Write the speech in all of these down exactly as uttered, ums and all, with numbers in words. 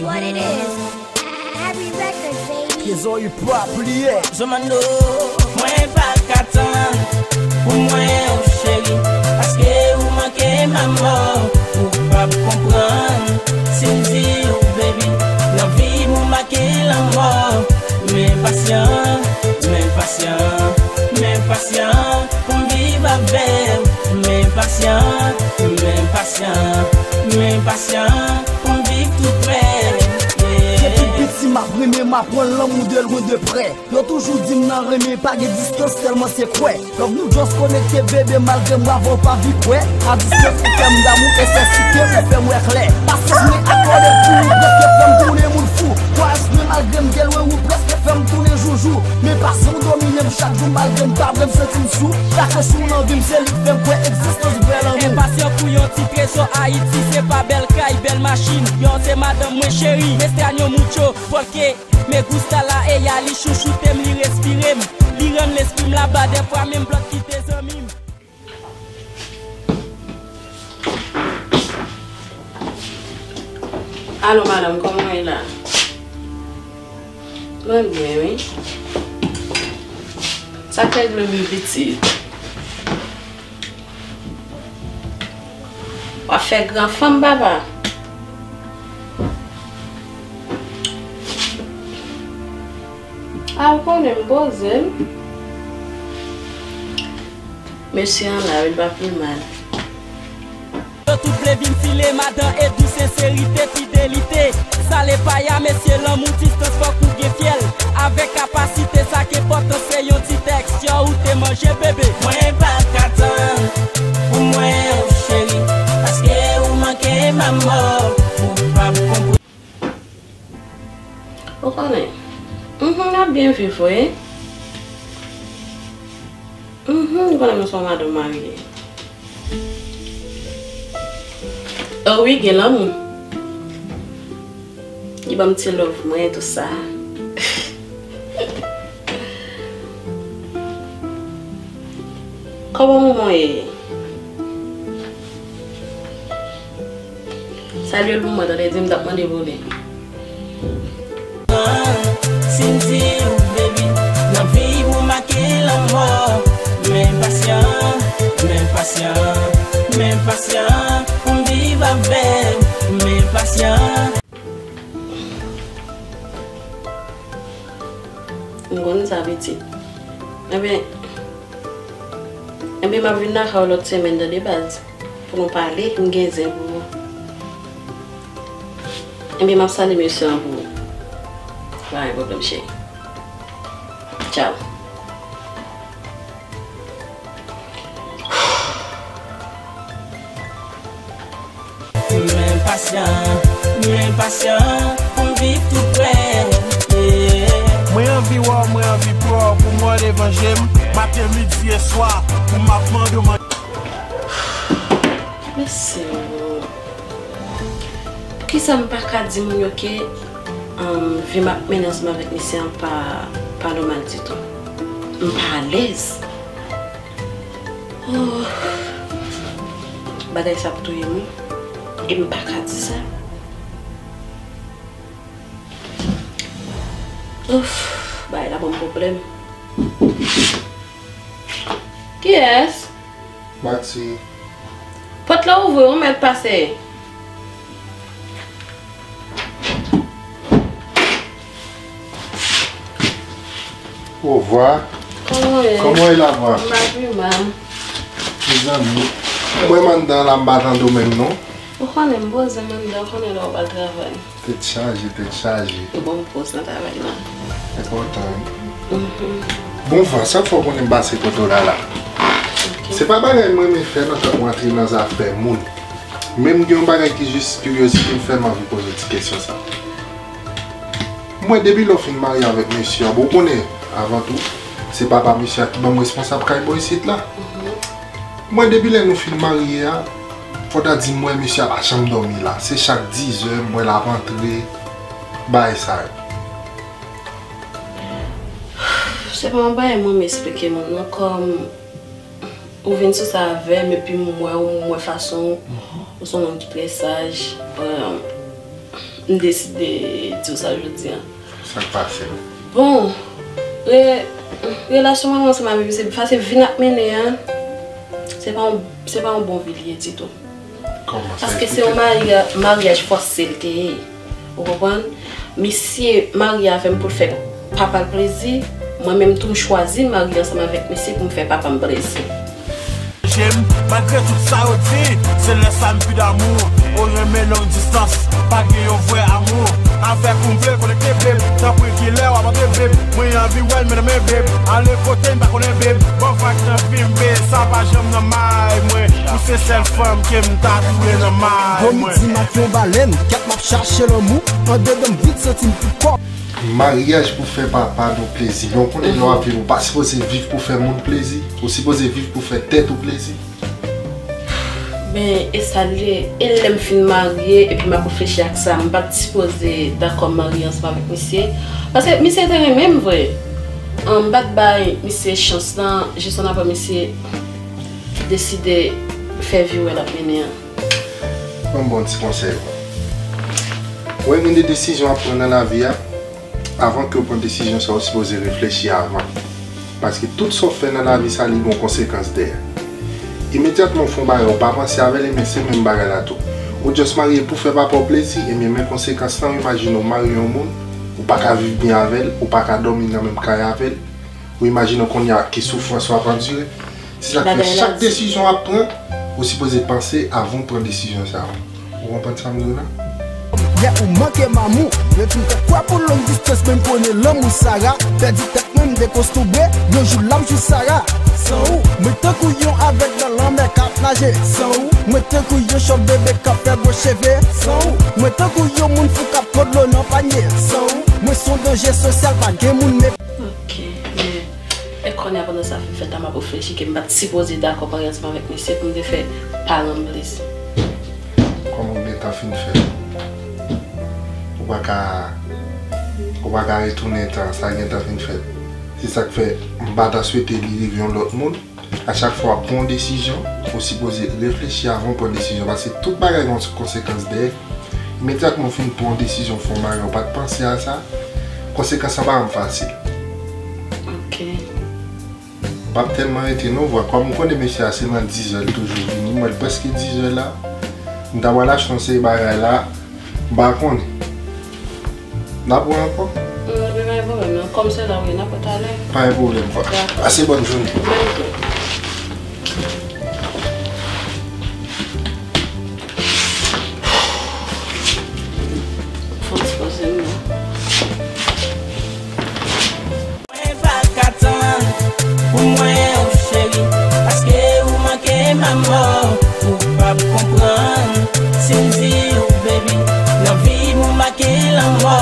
What it is. Abby Records, baby. Trezò Hip Hop li ye. Zomando, mwen pa ka tann pou mwen w cheri, paske ou manke m amò, ou p ap konprann si m di w baby, nan vi m ou make lanmò. M enpasyan, m enpasyan, m enpasyan pou m viv avè w. M enpasyan, m enpasyan, m enpasyan pou m viv tou prè w. Depi piti m ap renmen, m aprann lanmou de lwen de prè. Yo toujou di m nan renmen pa gen distans, sèlman se kwè. Love nou just konekte bebe, malgre m avè w pa vin kwè. A distans ou fè m damou, ensensite ou fè m wè klè. Pasyans mwen akòde pou ou prèske fè m tounen moun fou. Kouwaj mwen malgre m gen lwen ou prèske fè m tounen joujou. Men pasyans ou domine m chak jou malgre m pa vle m santi m sou. Dakò si w nan vi m se li k fè m kwè egzistans vrè lanmou. Enpasyan pou yon ti trezò Ayiti se pa bèl kay, bèl machin. Yon se madanm mwen cheri, me extraño mucho, porque me gusta la ella, li chouchoute m, li respire m, li rann lespri m laba, dèfwa menm blòd kite zanmi m. Alo madanm, kòman w ye la? Mwen byen wi. Sa k regle menm pitit? W ap fè gran fanm papa. A ou konnen m poze m. Mesye an la wi, l pa pi mal. Yo tout vle vin file madan e dous senserite, fidelite. Sale paya mesye lanmou distans fòk ou gen fyèl. Avèk kapasite sa k enpòtan se yon ti tèks. Yo ou te manje bebe. Mwen pa ka tann pou mwen w cheri, paske ou manke m amò, ou p ap konprann. Ou konnen. Mhm, n ap byen viv wi. Mhm, ou konnen mwen se yon madanm marye. O wi, gen lanmou. Li ban m ti love mwen, tou sa. Kòman manman w ye? Salye l pou mwen tande, di m t ap mande pou li. Si m di w baby, nan vi m ou make lanmò. M enpasyan, m enpasyan, m enpasyan pou m viv avè w. M enpasyan. M konn sa pitit. Enben, enben m ap vin lakay ou lòt semèn tande baz. Pou nou pale, m gen zen pou ou. Enben m ap salye mesye an pou ou. Pa gen pwoblèm cheri. Tchaw. M enpasyan, m enpasyan pou m viv tou prè. Yeah. Mwen anvi wè w, mwen anvi pran w pou mò devan je m. Maten, midi e swa, pou m ap mande w man. Men Senyè, poukisa m pa ka di moun yo ke um, vi m ap mennen ansanm avèk misye an pa, pa nòmal ditou? M pa alèz. Oh. Bagay sa ap touye m wi. E m pa ka di sa. Ouf, bagay la ban m pwoblèm. Kiyès? Mati. Pòt la ouvri, ou mèt pase. Ovwa. Kòman w ye? Kòman w ye la vwa? M pa pi mal. Mezanmi. Mwen m anndan la m pa tande w menm non. Ou konnen m poze m anndan, ou konnen lè w pa travay. Tèt chaje, tèt chaje. Bon, m poze nan travay la. Enpòtan wi. Bon vwa, sa fè w konnen m pase kote w la la. Se pa bagay m renmen fè nan tan w antre nan zafè moun. Men m gen yon bagay ki jis kiryozite m fè m anvi poze w ti kesyon sa. M wè depi lè w fin marye avèk mesye an, bon ou konnen, avan tou, se papa mesye a ki ban m responsab kay bò isit la. M wè depi lè nou fin marye a, fò ta di m wè mesye a pa janm dòmi la. Se chak dizè m wè l ap antre, bagay sa yo. Se pa yon bagay mwen m esplike moun non, kòm ou vin sou sa avè m epi m wè w, m wè fason w, ou se yon moun ki trè saj. Em, M deside di w sa jodi a. Sa k pase? Bon, re, relasyon mwen ansanm avèk misye, fason vi n ap mennen an, se pa yon, se pa yon bon vi l ye ditou. Kòman sa? Paske se yon marya-, maryaj fòse l te ye. Ou konprann? Misye marye avè m pou l fè papa l plezi. Mwen menm tou, m chwazi marye ansanm avèk misye pou m fè papa m plezi. Jem, malgre tout sa yo di, se lè sa m pi damou. Ou renmen long distans, pa gen yon vrè amou. Avèk ou m vle konekte, babe. Tanpri, kilè w ap antre, babe? Mwen anvi wè l, men nan men, babe. Ale kote m pa konnen, babe. Bon vag nan vi m, babe. Sa pa janm nan may mwen. Ou se sèl fanm ke m ta toure nan may mwen. Vomiti m ak yon balèn, kèt m ap chache lanmou. Andedan m vin santi m pi kòk. Maryaj pou fè papa nou plezi. Men w konnen lè w ap viv, ou pa sipoze viv pou fè moun plezi. Ou sipoze viv pou fè tèt ou plezi. Men, e sa l ye, e lè m fin marye, epi m ap reflechi ak sa, m pa t sipoze dakò marye ansanm avèk misye. Paske misye te renmen m vre. An, m pa t bay misye chans lan, jis annapre misye deside fè vi w wè l ap mennen an. Ban m bon ti konsèy. Ou wè, gen de desizyon w ap pran nan lavi a, avan ke w pran desizyon sa, ou sipoze reflechi avan. Paske tout sa w fè nan lavi sa, li gon konsekans dèyè. Imedyatman w fè yon bagay, ou pa panse avè l, ebyen se menm bagay la tou. Ou just marye pou fè papa w plezi, ebyen men konsekans lan, imajine w marye yon moun, ou pa ka viv byen avè l, ou pa ka dòmi nan menm kay avè l. Ou imajine w kounye a ki soufrans w ap andire. Se sa k fè chak desizyon w ap pran, ou sipoze panse avan w pran desizyon sa yo. Ou konprann sa m di w la? Yeah, ou manke m amou. Yo di m fè kwa pou long distance, men m konnen lanmou sa ra. Pèdi tèt mwen, m dekonstwouble. Yon jou lam jou sa ra. San ou, mwen tankou yon avèg nan lanmè k ap naje. San ou, mwen tankou yon chòv bebe k ap fè gwo cheve. San ou, mwen tankou yon moun fou k ap pran dlo nan panye. San ou, mwen se yon danje sosyal, pa gen moun me Ok, men, e kounye a pandan sa fin fèt la, m ap reflechi ke m pa t sipoze dakò marye ansanm avèk misye pou m te fè paran m plezi. Kòman w gentan fin fèt? Ou pa ka, ou pa ka retounen tan, sa gentan fin fèt. Se sa k fè m pa ta swete li rive yon lòt moun. A chak fwa w ap pran yon desizyon, ou sipoze reflechi avan w pran desizyon, paske tout bagay gen yon konsekans dèyè. Imedyatman w fin pran yon desizyon, fè w marye, w pa t panse a sa, konsekans lan pa janm fasil. Ok. M p ap tèlman rete non, vwa, kòm m konnen mesye a se nan dizè l toujou vini, m wè l prèske dizè la, m ta pral achte yon seri bagay la, M pa konnen. N ap wè ankò. Ebyen, pa gen pwoblèm non. Kòm se la w ye, n ap wè talè. Pa gen pwoblèm, vwa. Dakò. Pase bòn jounen. Menm tou. Fò m ti poze m non. Mwen pa ka tann pou m wè w cheri, paske ou manke m amò, ou p ap konprann si m di w baby, nan vi m ou make lanmò.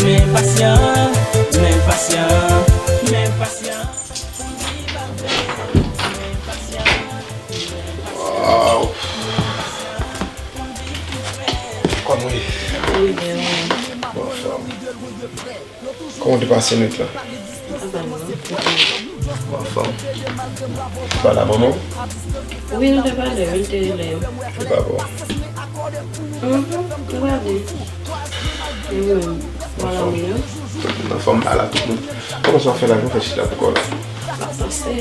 Men pasyan, men pasyan, men pasyan, pou m di pa vle, men pasyan. Waw. Kòman w ye? Wi, byen, wi. Bon, anfòm. Kòman w te pase nwit lan? Sa va, non? Ou anfòm? Ou pale a manman w? Wi, nou te pale, wi, l te rele m. Li pa bon? Mhm, li pale. Wi, wi. Vwala, wi, non? Tout moun anfòm, pale a tout moun. Kòman sa w fè la, jan w fè chita pou kò w la? M ap panse.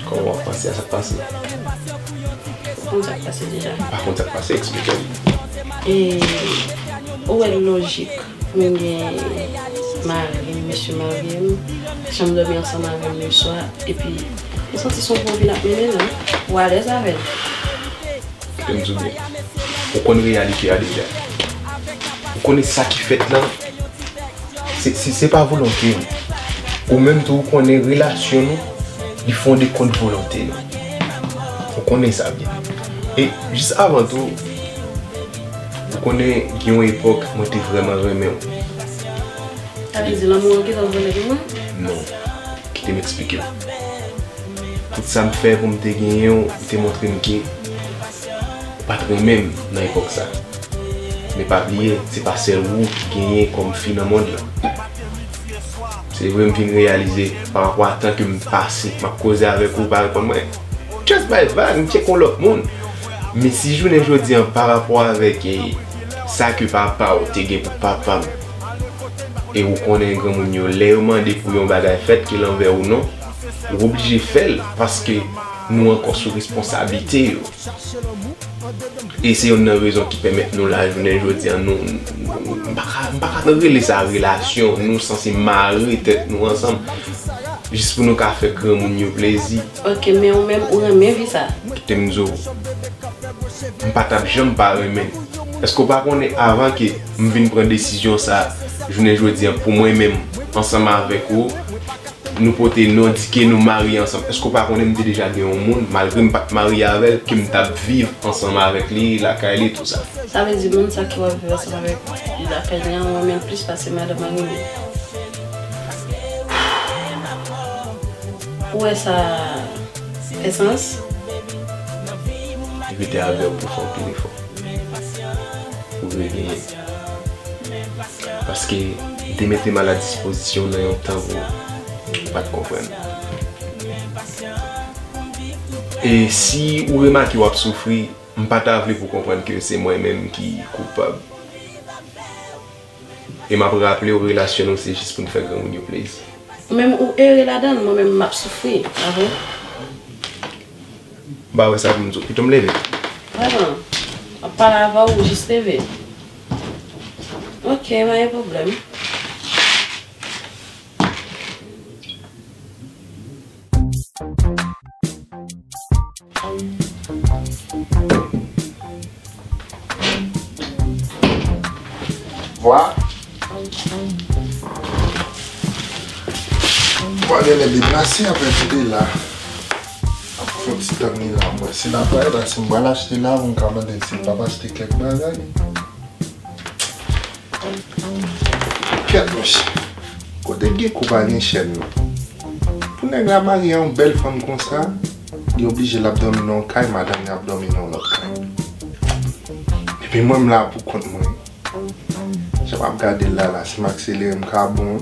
Kòman w ap panse a sa k pase? Ou konn sa k pase deja. M pa konn sa k pase, eksplike m. E, ou wè l lojik. Mwen gen mari m, mesye mari m, chanm dòmi ansanm avè m leswa, epi m santi se yon bon vi n ap mennen la, ou alèz avè l. Kite m di w byen, ou konn reyalite a deja. Ou konnen sa ki fèt lan, se, se, se pa volonte w. Ou menm tou, ou konnen relasyon nou, li fonde kont volonte nou. Ou konnen sa byen. E jis avan tou, ou konnen gen yon epòk mwen te vrèman renmen w. Sa vle di lanmou an gentan vole pou mwen? Non. Kite m eksplike w. Tout sa m fè pou m te genyen w, ou te montre m ke ou pa t renmen m nan epòk sa. Men pa bliye, se pa sèl ou ki genyen kòm fi nan mond lan. Se vre m vin reyalize pa rapò a tan ke m pase, m ap koze avèk ou, ou pa reponn mwen. Just bay vag, m tcheke yon lòt moun. Men si jounen jodi an pa rapò avèk, eh, Sa ke papa w te gen pou papa m. E ou konnen granmoun yo, lè yo mande pou yon bagay fèt, ke l anvè ou non, ou oblije fè l, paske nou ankò sou responsablite yo. E se youn nan rezon ki pèmèt nou la jounen jodi a, nou, nou, m pa ka, m pa ka rele sa relasyon, nou sanse mare tèt nou ansanm, jis pou nou ka fè granmoun yo plezi. Ok, men ou menm, ou renmen vi sa? Kite m di w, m pa t ap janm pa renmen l. Èske w pa konnen, avan ke m vin pran desizyon sa, jounen jodi a, pou mwen menm, ansanm avèk ou, nou pote non di ke nou marye ansanm? Èske w pa konnen m te deja gen yon moun, malgre m pa t marye avè l, ke m t ap viv ansanm avèk li, lakay li, tou sa? Sa vle di moun sa ke w ap viv ansanm avèk li lakay li an, ou renmen l plis pase madanm mari li? Ou wè sa fè sans? Li rete avè w pou fè anpil efò. Pou regenyen. Paske m te mete m a la dispozisyon nan yon tan pou ou pa t konprann. E si ou remake w ap soufri, m pa ta vle pou w konprann ke se mwen menm ki koupab. E m ap raple w, relasyon nou se jis pou n fè granmoun yo plezi. Ou menm ou ere ladan l, mwen menm m ap soufri, pa vre? M pa wè sa pou m di w. Pito m leve. Vrèman, m ap pale avè w, ou jis leve. Ok, pa gen pwoblèm. Vwa. Vwa genlè deplase apre tande la. Ap fè ti tann li la, mwen. Se la pral la, si m pral achte la, pou m ka mande si l p ap achte kèk bagay. Kèt, monchè. Kote gen kou pa gen chèn, non. Pou nèg la marye a yon bèl fanm konsa, li oblije l ap dòmi nan yon kay, madanm li ap dòmi nan yon lòt kay. Epi mwen, m la pou kont mwen. Jan m ap gade l la, la, si m akselere, m ka bon.